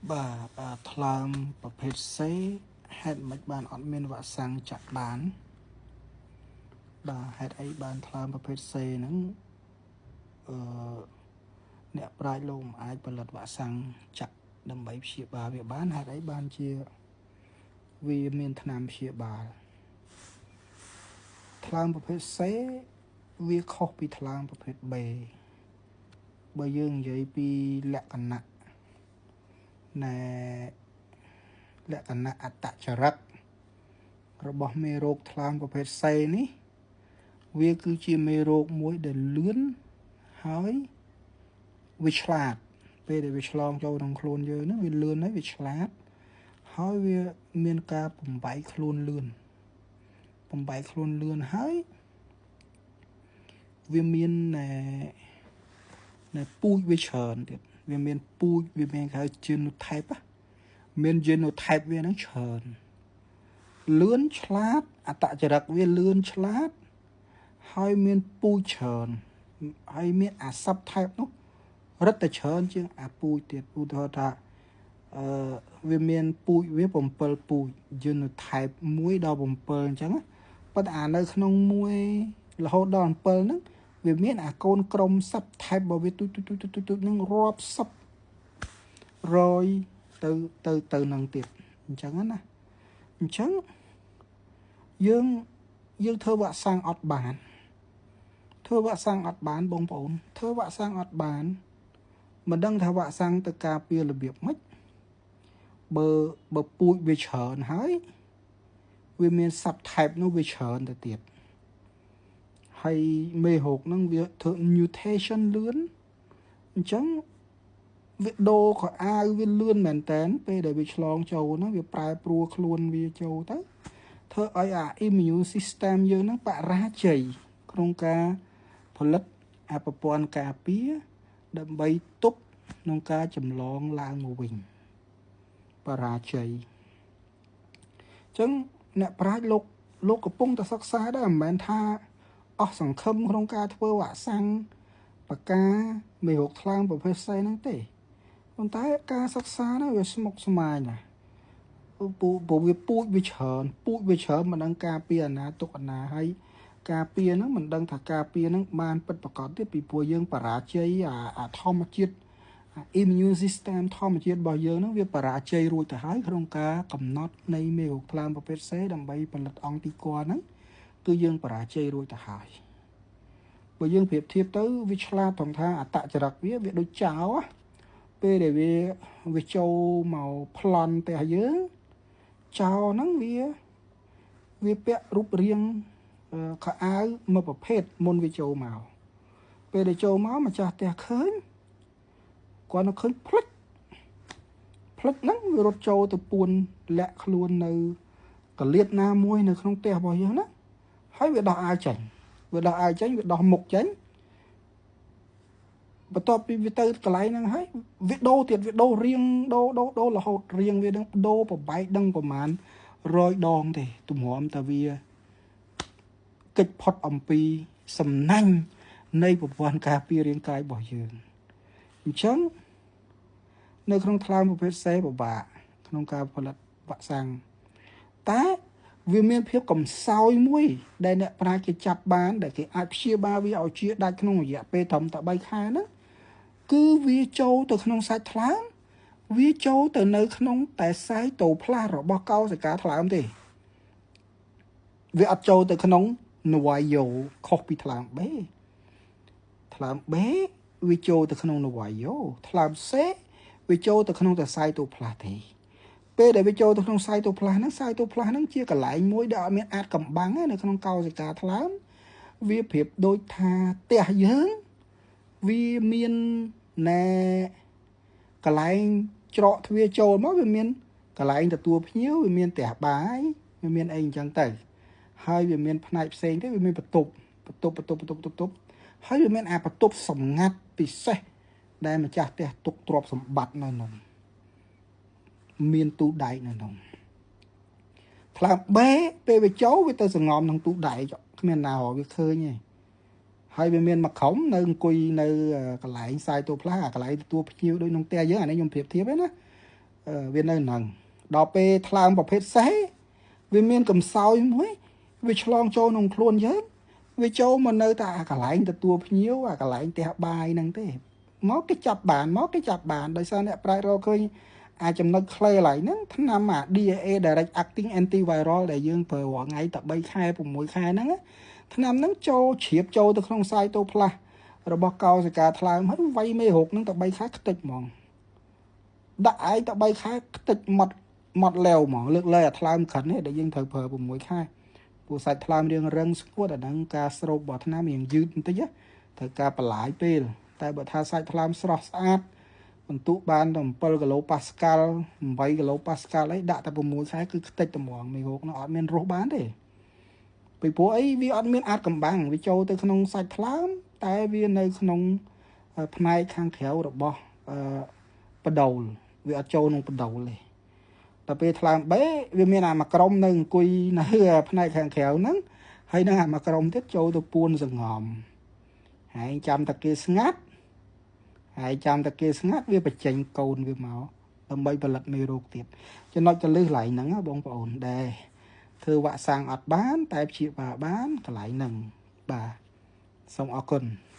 បាទថ្លើមប្រភេទ C ហេតុមិនបានអត់មានវ៉ាក់សាំងចាក់បានបាទហេតុអីបានថ្លើមប្រភេទ C ហ្នឹងអឺអ្នកប្រាជ្ញលោកមិនអាចផលិតវ៉ាក់សាំងចាក់ដើម្បីព្យាបាលវាបានហេតុអីបានជាវាមានថ្នាំព្យាបាលថ្លើមប្រភេទ C វាខុសពីថ្លើមប្រភេទ B បើយើងនិយាយពីលក្ខណៈណែលក្ខណៈអត្តចរិតរបស់មេរោគថ្លើមប្រភេទ C នេះវាគឺជាមេរោគមួយដែលលឿនហើយវាឆ្លាតពេលដែលវាឆ្លងចូលក្នុងខ្លួនយើងហ្នឹងវាលឿនហើយវាឆ្លាតហើយវាមានការបំបែកខ្លួនលឿនបំបែកខ្លួនលឿនហើយវាមានណែពូជវាច្រើនទៀតវាមានពូជវាមានគេហៅ genotype មាន genotype វាហ្នឹងច្រើនលឿនឆ្លាតអត្តចរិតវាលឿនឆ្លាតហើយមានពូជច្រើនហើយមានអា subtype នោះរឹតតែច្រើនជាងអាពូជទៀតឧទាហរណ៍ថាអឺវាមានពូជវា7ពូជ genotype 1ដល់7អញ្ចឹងប៉ុន្តែអានៅក្នុង1រហូតដល់7ហ្នឹងវាមានអាកូនក្រុម subtype របស់វាទូទូទូទូទូនឹងរាប់សិបរយទៅទៅទៅនឹងទៀតអញ្ចឹងណាអញ្ចឹងយើងយើងធ្វើវ៉ាក់សាំងអត់បានធ្វើវ៉ាក់សាំងអត់បានបងប្អូនធ្វើវ៉ាក់សាំងអត់បានមិនដឹងថាវ៉ាក់សាំងទៅការពាររបៀបម៉េចបើបើពូជវាច្រើនហើយវាមាន subtype នោះវាច្រើនទៅទៀតហើយមេរោគហ្នឹងវាធ្វើ mutation លឿនអញ្ចឹងវាដូរខោអាវវាលឿនមែនតែនពេលដែលវាឆ្លងចូលហ្នឹងវាប្រែប្រួលខ្លួនវាចូលទៅធ្វើឲ្យអា immune system យើងហ្នឹងបរាជ័យក្នុងការផលិតអាប្រព័ន្ធការពារដើម្បីទប់ក្នុងការចម្លងឡើងមកវិញបរាជ័យអញ្ចឹងអ្នកប្រាជ្ញលោកលោកកំពុងតែសិក្សាដែរមិនមែនថាអស់សង្ឃឹមក្នុងការធ្វើវ៉ាក់សាំងបកាមេរោគថ្លើមប្រភេទ C ហ្នឹងទេប៉ុន្តែការសិក្សាហ្នឹងវាស្មុគស្មាញណាស់ពូព្រោះវាពូជវាច្រើនពូជវាច្រើនមិនដឹងការពារអាណាទុកអាណាហើយការពារហ្នឹងមិនដឹងថាការពារហ្នឹងបានពិតប្រាកដទេពីព្រោះយើងបរាជ័យអាធម្មជាតិអា immune system ធម្មជាតិរបស់យើងហ្នឹងវាបរាជ័យរួចទៅហើយក្នុងការកំណត់នៃមេរោគថ្លើមប្រភេទ C ដើម្បីផលិតអង្គទីគ័រហ្នឹងគឺយើងបរាជ័យរួចទៅហើយបើយើងប្រៀបធៀបទៅវាឆ្លាតត្រង់ថាអត្តចរិតវាវាដូចចោលពេលដែលវាវាចូលមកប្លន់ផ្ទះយើងចោលហ្នឹងវាវាពាក់រូបរាងខោអាវមួយប្រភេទមុនវាចូលមកពេលដែលចូលមកម្ចាស់ផ្ទះឃើញគាត់នៅឃើញផ្លិចផ្លិចហ្នឹងវារត់ចូលទៅពួនលាក់ខ្លួននៅកលៀតណាមួយនៅក្នុងផ្ទះរបស់យើងណាហើយវាដោះអាវចេញវាដោះអាវចេញវាដោះមុខចេញបន្ទាប់ពីវាទៅកន្លែងហ្នឹងហើយវាដូរទៀតវាដូររៀងដូរដូរដូររហូតរៀងវានឹងដូរប្របែកដឹងប្រមាណ100ដងទេទម្រាំតែវាកិច្ចផុតអំពីសំណាញ់នៃប្រព័ន្ធការពាររាងកាយរបស់យើងអញ្ចឹងនៅក្នុងថ្លើមប្រភេទ C ពិបាកក្នុងការផលិតវ៉ាក់សាំងតែវាមានភាពកំសោយមួយដែលអ្នកប្រាជ្ញគេចាប់បានដែលគេអាចព្យាបាលវាឲ្យជាដាច់ក្នុងរយៈពេលត្រឹមតែ3ខែហ្នឹងគឺវាចូលទៅក្នុងសាច់ថ្លើមវាចូលទៅនៅក្នុងតែសាយតូផ្លាស់របស់កោសិកាថ្លើមទេវាអត់ចូលទៅក្នុងនវ៉ាយ៉ូខុសពីថ្លើម B ថ្លើម B វាចូលទៅក្នុងនវ៉ាយ៉ូថ្លើម C វាចូលទៅក្នុងតែសាយតូផ្លាស់ទេពេលដែលវាចូលទៅក្នុងសាយតូផ្លាស់ហ្នឹងសាយតូផ្លាស់ហ្នឹងជាកន្លែងមួយដែលអត់មានអាចកំបាំងទេនៅក្នុងកោសិកាថ្លើមវាប្រៀបដូចថាផ្ទះយើងវាមានណែកន្លែងច្រកទ្វារចូលមកវាមានកន្លែងទទួលភ្ញៀវវាមានផ្ទះបាយវាមានអីអញ្ចឹងទៅហើយវាមានផ្នែកផ្សេងទៅវាមានបន្ទប់បន្ទប់បន្ទប់បន្ទប់បន្ទប់ហើយវាមានអាបន្ទប់សម្ងាត់ពិសេសដែលម្ចាស់ផ្ទះទុកទ្រព្យសម្បត្តិនៅនោះមានទូដែកនៅនោះថ្លើម B ពេលវាចូលវាទៅសងំក្នុងទូដែកគ្មានណារកវាឃើញទេហើយវាមានមួយក្រុមនៅអង្គុយនៅកន្លែងសាយតូផ្លាស់អាកន្លែងទទួលភ្ញៀវដូចក្នុងផ្ទះយើងអានេះខ្ញុំប្រៀបធៀបឯណា វានៅហ្នឹង។ ដល់ពេលថ្លើមប្រភេទសេ វាមានកំសោយមួយ វាឆ្លងចូលក្នុងខ្លួនយើង វាចូលមកនៅតែអាកន្លែងទទួលភ្ញៀវ អាកន្លែងផ្ទះបាយហ្នឹងទេ មកគេចាប់បាន មកគេចាប់បាន ដោយសារអ្នកប្រាជ្ញរកឃើញអាចំណុចខ្លីកន្លែងហ្នឹង ថ្នាំអា DAA direct acting antiviral ដែលយើងប្រើរាល់ថ្ងៃតែ3ខែ6ខែហ្នឹង ថ្នាំហ្នឹងចូលជ្រាបចូលទៅក្នុងសាយតូផ្លាស់របស់កោសិកាថ្លើម ហើយវាយមេរោគហ្នឹងតែ3ខែខ្ទេចហ្មង ដាក់ឯងតែ3ខែខ្ទេចម៉ត់ម៉ត់លែវហ្មង លើកលែងអាថ្លើមក្រិននេះដែលយើងត្រូវប្រើ6ខែ ព្រោះសាច់ថ្លើមរៀងរឹងស្ងួត អាហ្នឹងការស្រូបរបស់ថ្នាំរៀងយឺតបន្តិច ត្រូវការបន្លាយពេល។ តែបើថាសាច់ថ្លើមស្រស់ស្អាត បន្ទុកបានតែ7គីឡូប៉ាស្កាល់8គីឡូប៉ាស្កាល់អី ដាក់តែ6ខែគឺខ្ទេចត្មង មេរោគនោះអត់មានរស់បានទេ ពីព្រោះអីវាអត់មានអាចកំបាំង វាចូលទៅក្នុងសាច់ថ្លើម តែវានៅក្នុងផ្នែកខាងក្រៅរបស់បដូល វាអត់ចូលក្នុងបដូលទេ។ តែពេលថ្លើមបេ វាមានអាមួយក្រុមនៅអង្គុយនៅផ្នែកខាងក្រៅហ្នឹង ហើយនឹងអាមួយក្រុមទៀតចូលទៅពួនសងំ ហើយចាំតែគេស្ងាត់ ហើយចាំតែគេស្ងាត់ វាបញ្ចេញកូនវាមកដើម្បីផលិតមេរោគទៀត។ ចំណុចកលឹះកន្លែងហ្នឹងបងប្អូន ដែលធ្វើវ៉ាក់សាំងអត់បាន តែព្យាបាលបានកន្លែងហ្នឹង។ បាទ សូមអរគុណ។